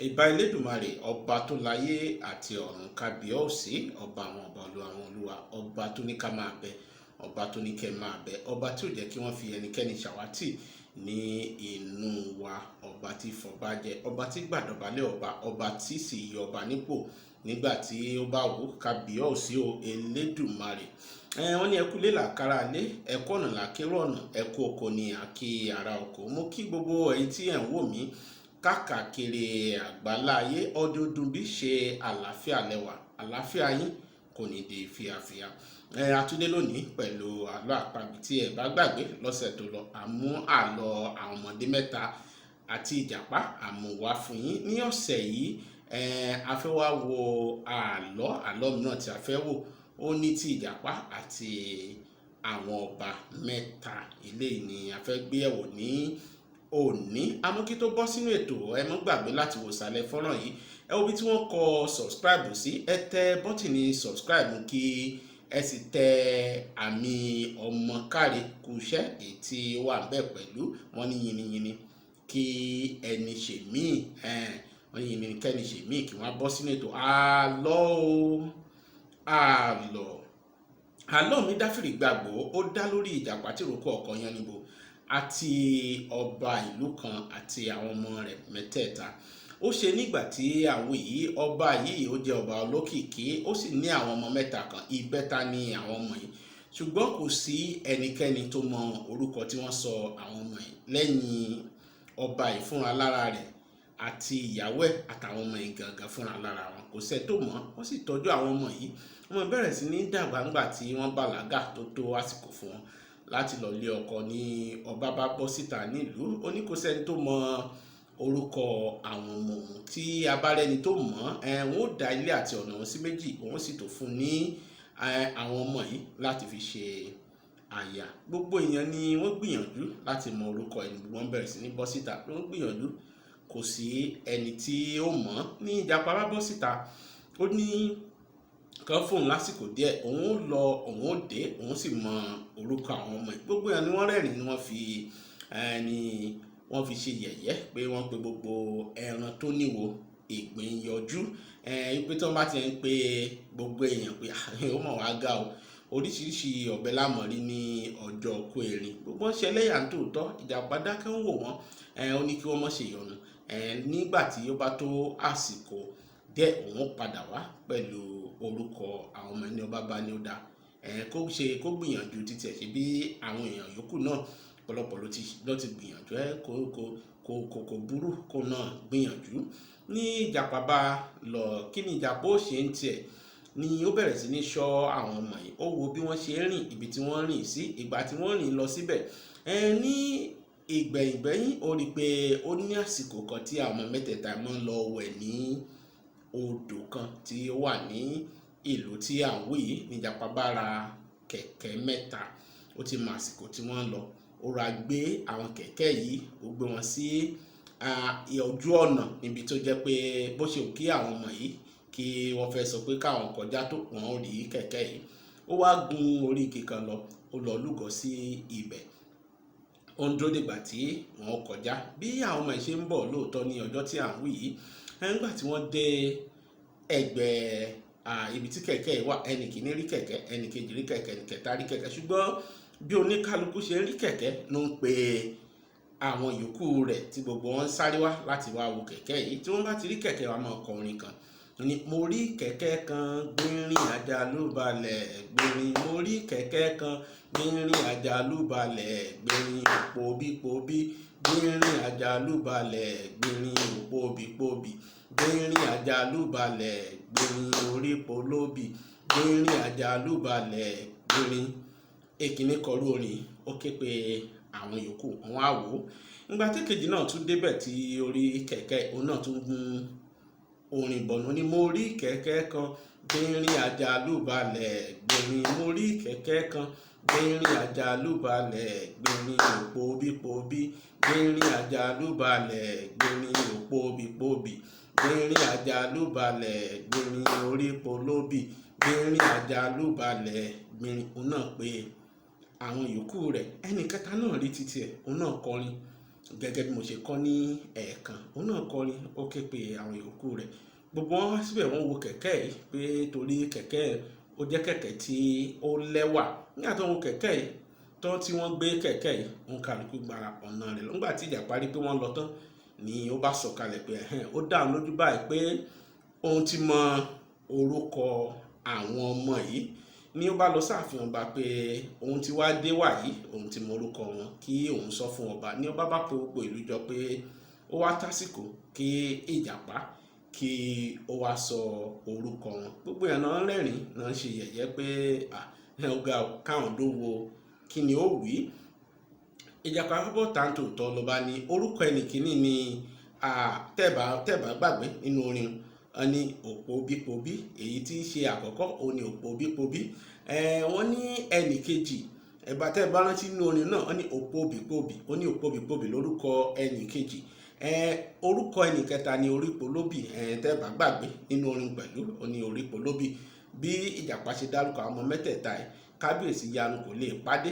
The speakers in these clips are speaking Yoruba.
Ìbà Elédùmarè, ọba tó láyé àti ọ̀run, kábíọ́ọ̀sì, ọba àwọn ọba, olú àwọn olúwa, ọba tó ní ká máa bẹ, ọba tó ní kẹ́ máa bẹ, ọba tí ò jẹ́ kí wọ́n fi ẹnikẹ́ni ṣàwátì ní inú wa, ọba tí fọba jẹ, ọba tí gbàdọ̀bálẹ̀ ọba, ọba tí sì yọ ọba nípò nígbà tí ó bá wù, kábíọ́ọ̀sì o Elédùmarè. Wọ́n ní ẹkú lé làkàrà lé, ẹkú ọ̀nà làkérò ọ̀nà, ẹkú oko ni àkí ara oko. Mo kí gbogbo ẹ̀yin tí ẹ̀ ń wò mí káàkiri àgbáláyé. Ọdọọdún bí ṣe àlàáfíà lẹwà, àlàáfíà yín kò ní di fíafíà. Àtúndé lónìí pẹ̀lú àlọ́ àpagbè tí ẹ bá gbàgbé lọ́sẹ̀ tó lọ. Àmú àlọ́ àwọn ọmọdé mẹ́ta àti ìjàpá àmúwá fún yín ní ọ̀sẹ̀ yìí. A fẹ́ wá wo àlọ́ mìíràn tí a fẹ́ wò, ó ní ti ìjàpá àti àwọn ọba mẹ́ta. Eléyìí ni a fẹ́ gbé yẹ̀wò ní òní. Àmọ́ kí tó bọ́ sínú ètò, ẹ má gbàgbé láti wò sàlẹ̀ fọ́nrán yìí. Ẹ wo bí tí wọ́n kọ subscribe sí, ẹ tẹ bọ́tìnì subscribe kí ẹ sì tẹ àmì ọmọ káre kúṣẹ́ èyí tí ó wà níbẹ̀ pẹ̀lú. Wọ́n ní yìnyínyìnyín kí ẹni ṣe míì, wọ́n ní yìnyín kẹ́ni ṣe míì kí wọ́n bọ́ sínú ètò àlọ́ o. Àlọ́ mi dáfìrì gbàgbọ́, ó dá lórí ìjàpá tìrókò ọkọ̀ Yánníbo àti ọba ìlú kan àti àwọn ọmọ rẹ̀ mẹ́tẹ̀ẹ̀ta. Ó ṣe nígbà tí àwọn yìí, ọba yìí ó jẹ́ ọba olókìkí, ó sì ní àwọn ọmọ mẹ́ta kan. Ìbẹ́ta ni àwọn ọmọ yìí, ṣùgbọ́n kò sí ẹnikẹ́ni tó mọ orúkọ tí wọ́n sọ àwọn ọmọ yìí lẹ́yìn ọba yìí fúnra lára rẹ̀ àti ìyàwó ẹ̀ àtàwọn ọmọ yìí gangan fúnra lára wọn. Kò sẹ́ tó mọ̀. Wọ́n sì tọ́jú àwọn ọmọ yìí. Wọ́n bẹ̀rẹ̀ sí ní dàgbà ńgbà tí wọ́n bàlágà tó tó àsìkò fún wọn láti lọ lé ọkọ ní ọba bá bọ́ síta nílùú. Ó ní kò sẹ́ni tó mọ orúkọ àwọn ọmọ òun. Tí a bá rẹ́ni tó mọ̀ ẹ́, wọ́n ó dá ilé àti ọ̀nà wọn sí méjì, òun sì tó fún ní àwọn ọmọ yìí láti fi ṣe àyà. Gbogbo èèyàn ni wọ́n gbìyànjú láti mọ orúkọ ẹni. Gbogbo wọn bẹ̀rẹ̀ sí ní bọ́ síta, wọ́n gbìyànjú, kò sí ẹni tí ó mọ̀. Ní ìjàpá bá bọ́ síta, ó ní kan fóun lásìkò díẹ̀, òun ó lọ, òun ó dé, òun sì mọ orúkọ àwọn ọmọ yìí. Gbogbo èèyàn ni wọ́n rẹ́rìn-ín, ni wọ́n fi ṣe yẹ̀yẹ́ pé wọ́n pe gbogbo ẹran tó níwo ìgbín yọjú, pé tí wọ́n bá ti ń pe gbogbo èèyàn pé ó mọ̀ wá ga o. Oríṣiríṣi ọ̀bẹ lámọ̀rí ní ọjọ́ ọkọ erin. Gbogbo wọn ṣe ẹlẹ́yà ń tòótọ́. Ìjàpá dákẹ́ ń wò wọ́n. Ó ní kí wọ́n má ṣe yọnu, nígbà tí ó bá tó àsìkò díẹ̀, òun padà wá pẹ̀lú orúkọ àwọn ọmọ ẹni. Ọba bá ní ó dáa, kó ṣe kó gbìyànjú títí ẹ̀ ṣe bí àwọn èèyàn yòókù náà ọ̀pọ̀lọpọ̀ ló ti gbìyànjú. Ẹ kó kó kó kó kó burú kó náà gbìyànjú. Ní ìjàpá bá lọ, kí ni ìjàpá ó ṣe ń tiẹ̀ ni ó bẹ̀rẹ̀ sí ní ṣọ́ àwọn ọmọ yìí. Ó wo bí wọ́n ṣe ń rìn, ibi tí wọ́n rìn sí, ìgbà tí wọ́n rìn lọ síbẹ̀. Ní ìgbẹ̀yìngbẹ́yín, ó rí i pé ó ní àsìkò kan tí àwọn mẹ́tẹ̀ẹ̀ta máa ń lọ wẹ̀ ní odò kan tí ó wà ní ìlú tí à ń wí yìí. Ní ìjàpá bá ra kẹ̀kẹ́ mẹ́ta, ó ti mọ àsìkò tí wọ́n ń lọ. Ó ra gbé àwọn kẹ̀kẹ́ yìí, ó gbé wọn sí ojú ọ̀nà níbi tó jẹ́ pé bó ṣe kí àwọn ọmọ yìí kí wọ́n fẹ́ sọ pé káwọn kọjá tó, wọ́n ó rí kẹ̀kẹ́ yìí. Ó wá gun orí igi kan lọ, ó lọ lúgọ sí ibẹ̀, ó ń dúró dìgbà tí wọ́n kọjá. Bí àwọn ọmọ yìí ṣe ń bọ̀ lóòótọ́ ní ọjọ́ tí à ń wí yìí, nígbà tí wọ́n dé ẹgbẹ́ ibi tí kẹ̀kẹ́ yìí wà, ẹnì kìíní rí kẹ̀kẹ́, ẹnì kejì rí kẹ̀kẹ́, ẹnì kẹta rí kẹ̀kẹ́. Ṣùgbọ́n bí oníkálukú ṣe ń rí kẹ̀kẹ́ ló ń pe àwọn yòókù rẹ̀ tí gbogbo wọn ń sáré wá láti wá wo kẹ̀kẹ́ yìí. Tí wọ́n bá ti rí kẹ̀kẹ́, wọn máa kọ orin kan ní: mo rí kẹ̀kẹ́ kan gbìnrín àjálùbalẹ̀ gbìnrín, mo rí kẹ̀kẹ́ kan gbìnrín àjálùbalẹ̀ gbìnrín, òpóbípóbí gbìnrín àjálùbalẹ̀ gbìnrín, òpóbípóbí gbìnrín àjálùbalẹ̀ gbìnrín, orí polóbì gbìnrín àjálùbalẹ̀ gbìnrín. Èkíní kọrú orin, ó ké pe àwọn yòókù, wọn á wò ó. Ìgbà tí kejì náà tún débẹ̀ tí orí kẹ̀kẹ́, òun náà tún gún orin bọ̀nù ni: mo rí kẹ̀kẹ́ kan gbìnrín àjálùbalẹ̀ gbìnrín, mo rí kẹ̀kẹ́ kan gbìnrín àjálùbalẹ̀ gbìnrín, òpóbípóbí gbìnrín àjálùbalẹ̀ gbìnrín, òpóbípóbí gbìnrín àjálùbalẹ̀ gbìnrín, orí polóbì gbìnrín àjálùbalẹ̀ gbìnrín. Òun náà pé àwọn yòókù rẹ̀. Ẹnì kẹta náà rí títí ẹ̀, òun náà kọrin. Gẹ́gẹ́ bí mo ṣe kọ́ ní ẹ̀ẹ̀kan, òun náà kọrin, ó ké pe àwọn yòókù rẹ̀. Gbogbo wọn wá síbẹ̀, wọ́n wo kẹ̀kẹ́ yìí pé torí kẹ̀kẹ́ ó jẹ́ kẹ̀kẹ́ tí ó lẹ́wà. Nígbà tó ń wo kẹ̀kẹ́ yìí tán, tí wọ́n gbé kẹ̀kẹ́ yìí, òun kálukú gba ọ̀nà rẹ̀ lọ. Nígbà tí ìjàpá rí pé wọ́n lọ tán ni ó bá sọ̀kalẹ̀ pé ẹ̀hẹ́n, ó dá òun lójú báyìí pé òun ti mọ orúkọ àwọn ọmọ yìí. Ni ó bá lọ sáàfin ọba pé òun ti wá dé wàyí, òun ti mọ orúkọ wọn, kí òun sọ fún ọba. Ní ọba bá pe gbogbo ìlú jọ pé ó wá tásìkò kí ìjàpá kí ó wá sọ orúkọ wọn. Gbogbo èèyàn náà rẹ́rìn náà ṣe yẹ̀yẹ́ pé ọ̀gá káwọn ló wo kí ni ó wí. Ìjàpá bọ́ tàǹtò tọ́ ló bá ní orúkọ ẹnì kìíní ni tẹ́ẹ̀bá gbàgbé nínú orin wọn ní Òpóbípobí, èyí tí í ṣe àkọ́kọ́ òun ni Òpóbípobí. Wọ́n ní ẹnì kejì, ẹ̀bá tẹ́ẹ̀bá rántí nínú orin náà, wọ́n ní Òpóbípobí, ó ní Òpóbípobí lórúkọ ẹnì kejì. Orúkọ ẹnì kẹta ni Orípolóbì, tẹ́ẹ̀bá gbàgbé nínú orin pẹ̀lú ó ní Orípolóbì. Bí ìjàpá ṣe dárúkọ àwọn ọmọ mẹ́tẹ̀ẹ̀ta ẹ̀, kábíyèsí yanu kò lè pàdé.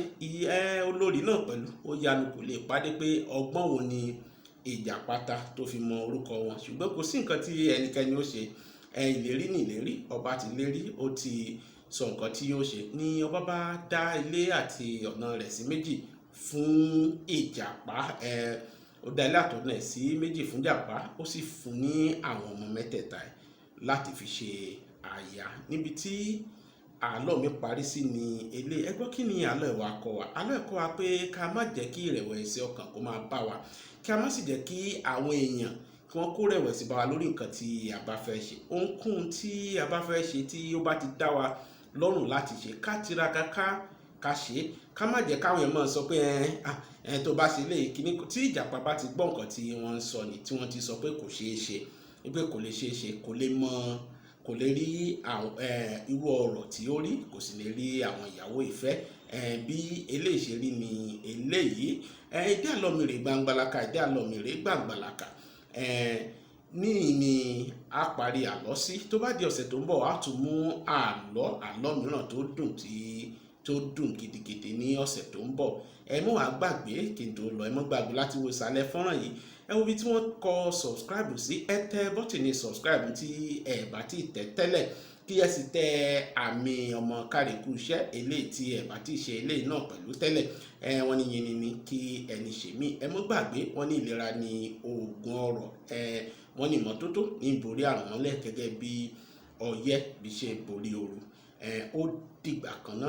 Olórí náà pẹ̀lú ó yanu kò lè pàdé pé ọgbọ́n wo ni ìjàpá ta tó fi mọ orúkọ wọn. Ṣùgbọ́n kò sí nǹkan tí ẹnikẹ́ni ó ṣe. Ìlérí ní ìlérí, ọba ti lérí, ó ti sọ nǹkan tí yóò ṣe. Ní ọba bá dá ilé àti ọ̀nà rẹ̀ sí méjì fún ìjàpá. Ó dá ilé àtọ̀nà ẹ̀ sí méjì fún ìjàpá, ó sì fún ní àwọn ọmọ mẹ́tẹ̀ẹ̀ta ẹ̀ láti fi ṣe aya. Níbi tí àlọ́ mi parí sí ni eléyìí. Ẹ gbọ́, kí ni àlọ́ ìwà kọ́ wa? Àlọ́ ẹ̀kọ́ wa pé ká má jẹ́ kí ìrẹ̀wẹ̀sì ọkàn kó máa bá wa, kí a má sì jẹ́ kí àwọn èèyàn kí wọ́n kó rẹ̀wẹ̀sì bá wa lórí nǹkan tí a bá fẹ́ ṣe. Ohunkóhun tí a bá fẹ́ ṣe tí ó bá ti dá wa lọ́rùn láti ṣe, ká tiraka ká ṣe, ká má jẹ́ káwọn èèyàn máa sọ pé ẹ tó bá ṣe léyìí kíní. Tí ìjàpá bá ti gbọ́ nǹkan tí wọ́n ń sọ ni, tí wọ́n ti sọ pé kò ṣeé ṣe, pé kò lè ṣeé ṣe, kò lè mọ, kò lè rí àwọn irú ọ̀rọ̀ tí ó rí, kò sì lè rí àwọn ìyàwó ìfẹ́. Bí eléyìí ṣe rí ni eléyìí. Ìdí àlọ́ mi rè gbangbalaka, ìdí àlọ́ mi rè gbangbalaka. Níyì ni a parí àlọ́ sí. Tó bá di ọ̀sẹ̀ tó ń bọ̀, a tún mú àlọ́ mìíràn tó dùn tó dùn gidigidi ní ọ̀sẹ̀ tó ń bọ̀. Ẹ mú wàá gbàgbé kí n tó lọ, ẹ mọ́ gbàgbé láti wo ìsàlẹ̀ fọ́nrán yìí. Ẹ wo ibi tí wọ́n kọ subscribe sí, ẹ tẹ bọ́tìnì subscribe tí ẹ bá ti tẹ̀ tẹ́lẹ̀, kí ẹ sì tẹ àmì ọmọ kárìkú iṣẹ́ eléyìí tí ẹ bá ti ṣe eléyìí náà pẹ̀lú tẹ́lẹ̀. Wọ́n ní yìnyín ni kí ẹni ṣe mí. Ẹ mọ́ gbàgbé, wọ́n ní ìlera ní oògùn ọrọ̀. Wọ́n ní ìmọ́tótó ní borí àrùn mọ́lẹ̀ gẹ́gẹ́ bí ọyẹ́ bí ṣe borí ooru. Ó dìgbà kan náà.